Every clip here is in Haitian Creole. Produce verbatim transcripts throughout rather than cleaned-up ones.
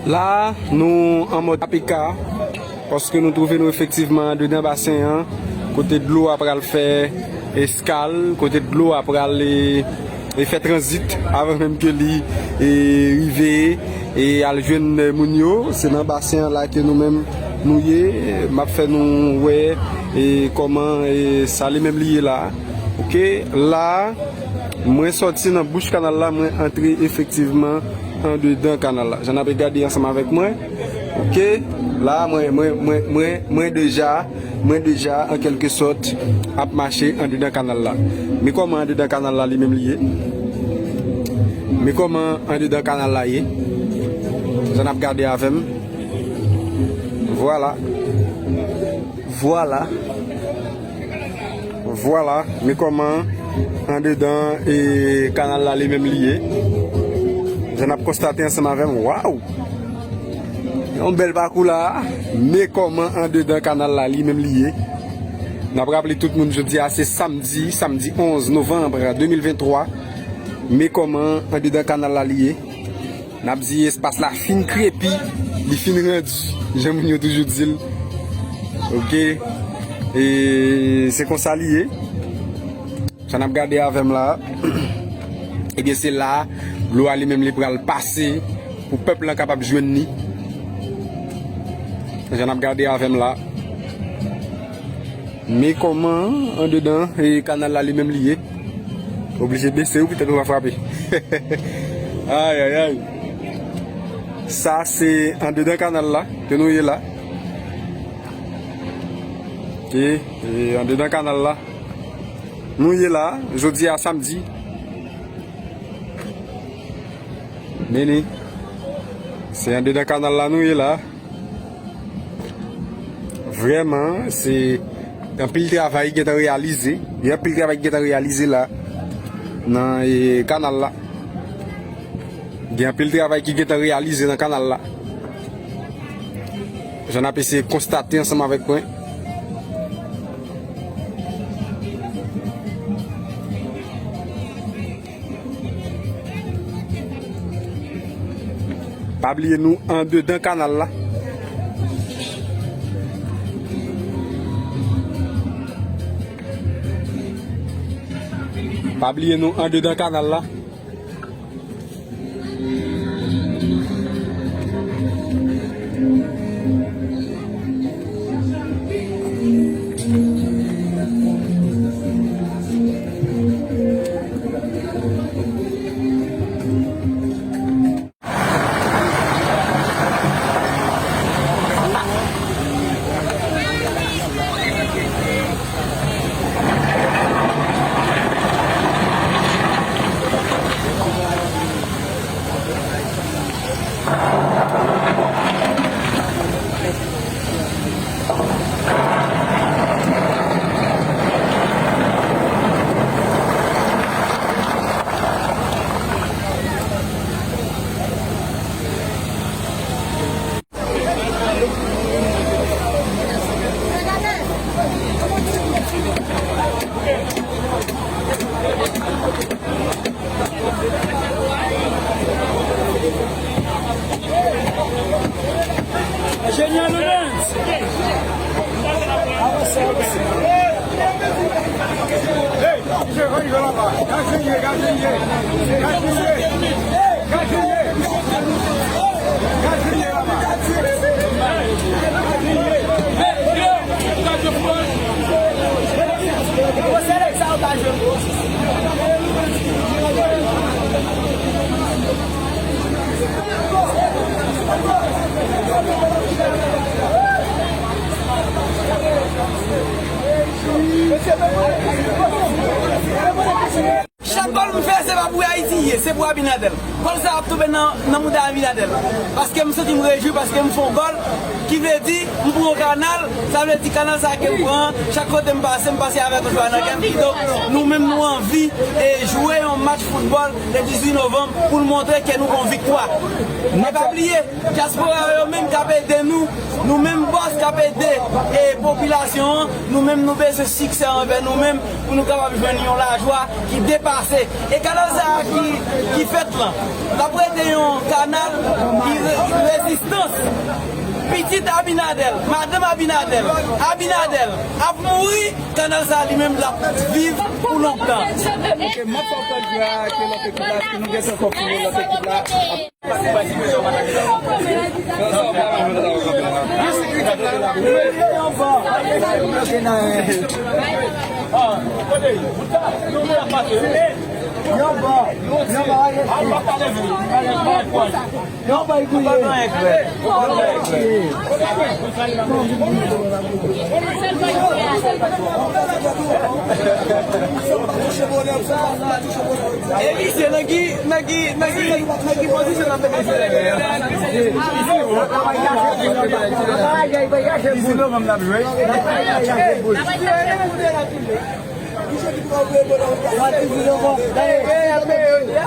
La, nou an mòd A P K, paske nou twouve nou efektivman andedan basen an, kote dlo a pral fè eskal, kote dlo a pral, e, e fè tranzit avan menm ke li, e, rive, e al jwenn moun yo. Se nan basen an la ke nou menm nou ye. M ap fè nou wè, e, kòman, e, sa li menm li ye la. Oke, la, mwen sòti nan bouch kanal la, mwen antre efektivman andedan kanal la. Jan n ap gade ansanm avèk mwen. Oke, la, mwen, mwen, mwen, mwen, mwen deja, mwen deja, an kèlke sòt, ap mache andedan kanal la. Men kòman andedan kanal la li menm li ye. Men kòman andedan kanal la ye. Jan n ap gade avè m. Vwala. Vwala. Vwala, men kòman andedan, e, kanal la li menm li ye. Jan n ap konstate ansanm avè m. Waw! Yon bèl pakou la. Men kòman andedan kanal la li menm li ye. N ap raple tout moun jodi a se samdi, samdi onz novanm de mil venntwa. Men kòman andedan kanal la li ye. N ap di espas la fin krepi, li fin randi, jan moun yo toujou di l. Oke. E se konsa li ye. Sa n ap gade avè m la. Ebyen, se la, dlo a li menm li pral pase pou pèp lan kapab jwenn li. Jan n ap gade avè m la. Men kòman andedan, e, kanal la li menm li ye. Oblije bese wi, poutèt ou pa frape. Ay, ay, ay. Sa se andedan kanal la ke nou ye la. Oke, e, andedan kanal la. Nou ye la, jodi a samdi. Men ni, se andedan kanal la nou ye la. Vrèman, se anpil travay ki gentan reyalize. Gen anpil travay ki gentan reyalize la nan, e, kanal la. Gen anpil travay ki gentan reyalize nan kanal la. Jan n ap eseye konstate ansanm avèk mwen. Pa bliye nou andedan kanal la. Pa bliye nou andedan kanal la. Enjenyè Lourens! Avanse, avanse. Hey! Gadyen, gadyen, gadyen, gadyen, gadyen, gadyen. Chak gòl m fè, se pa pou Ayiti ye, se pou Abinader. Gòl sa ap tonbe nan, nan mouda Abinader. Paske m santi m rejwi, paske m fè yon gòl, ki vle di, m pran yon kanal, sa vle di kanal sa ke m pran, chak kote m pase, m pase avèk yon jwa nan kè m. Kidonk, nou menm nou anvi, e, jwe yon match foutbòl le dizuit novanm pou n montre ke nou gon viktwa. Men pa bliye, dyaspora yo menm k ap ede nou, nou menm bòs k ap ede, e, popilasyon an, nou menm nou bezwen siksè anvè nou menm pou nou kapab jwenn yon lajwa ki depase. E kanal sa a ki, ki fèt lan, l ap rete yon kanal ki re-, ki rete Rezistans, pitit Abinadèl, madanm Abinadèl, Abinadèl ap mouri, kanal sa li menm l ap viv pou lontan. Ok, m ap fè w konnen ke lòt ekip la, si nou gen tan konfime lòt ekip la. Yo ba, yo ba, yo ba, yo ba, yo ba, Emisye, nan ki, nan ki, nan ki, nan ki pozisyon n ap mete misye la? Diznev novanm n ap jwe.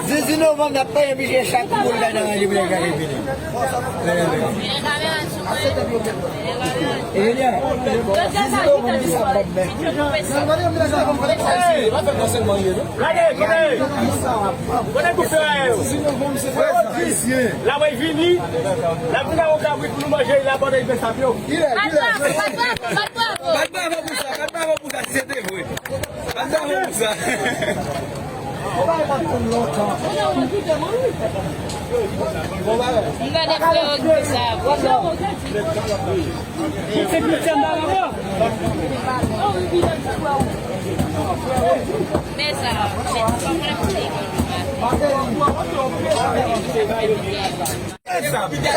Diznev novanm n ap peye misye chak boul la nan ranje pou l gade fini. Enjenyè, diznev novanm ki sa ban men. Lage, kote? Kote kou fè a yo? L ap vini, l ap vin ak yon kabrit pou nou manje, l ap bòde l fè sap yo. Bat bravo, bat bravo, bat bravo pou sa, bat bravo pou sa, si se te vre. Bat bravo pou sa. M gade frè Ogri sa. Men sa, E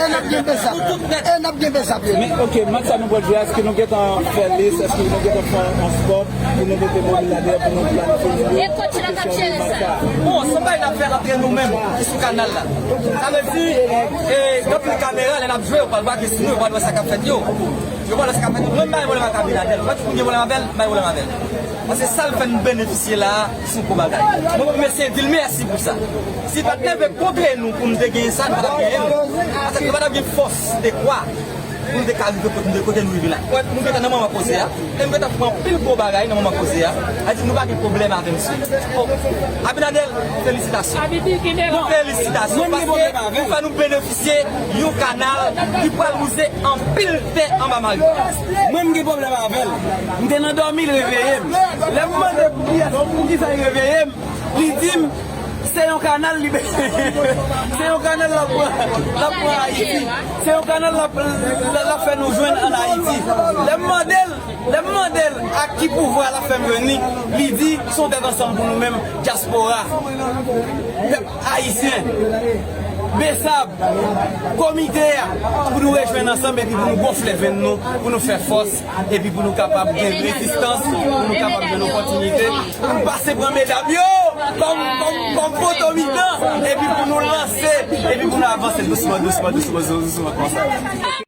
n ap gen Besap. E n ap gen Besap, yo. Men, ok, match sa nou pral jwe a, èske nou gentan fè lis? Èske nou gentan fè yon spòt pou nou mete mobil la dèyè, pou nou planifye? E kòch la k ap jere sa. Bon, se yon bagay n ap fè antre nou menm ki sou kanal la. Sa vle di, e, gen anpil kamera, lè n ap jwe, yo pral brake sou nou, yo pral wè sa k ap fèt yo. Yo pral wè sa k ap fèt yo. Mwen, m pa gen pwoblèm avè l. Mwen, tout moun gen pwoblèm avè l, m pa gen pwoblèm avè l. Paske sa l fè n benefisye la a, se yon gwo bagay. Mwen, pou mesye di l mèsi pou sa. Si l pa t leve kontre nou pou n te genyen sa, nou pa t ap genyen l. Paske nou pa t ap gen fòs de kwa pou n te ka rive kote nou, kote nou rive la. Mwen, nou gentan nan moman koze a. E m gentan fè anpil gwo bagay nan moman koze a. Sa di nou pa gen pwoblèm avè misye. Bon, Abinader, felisitasyon. Felisitasyon, paske ou fè nou benefisye yon kanal ki pral wouze anpil tè anba Marigot. Mwen, m gen pwoblèm avè l. M te nan dòmi, l reveye m. Lè m mande pou kiyès, pou kisa l reveye m, li di m, se yon kanal li, se yon kanal l ap pran, l ap pran Ayiti. Se yon kanal l ap, l ap fè nou jwenn ann Ayiti. Lè m mande l, lè m mande l ak ki pouvwa l ap fè m jwenn li, li di, se yon tèt ansanm pou nou menm, dyaspora, pèp ayisyen, Besap, komite a, pou nou rejwenn ansanm epi pou nou gonfle venn nou, pou nou fè fòs, epi pou nou kapab gen rezistans, pou nou kapab gen opòtinite, pou nou pase pran medam yo kòm, kòm, kòm poto mitan, epi pou nou lanse, epi pou nou avanse dousman, dousman, dousman, dousman konsa.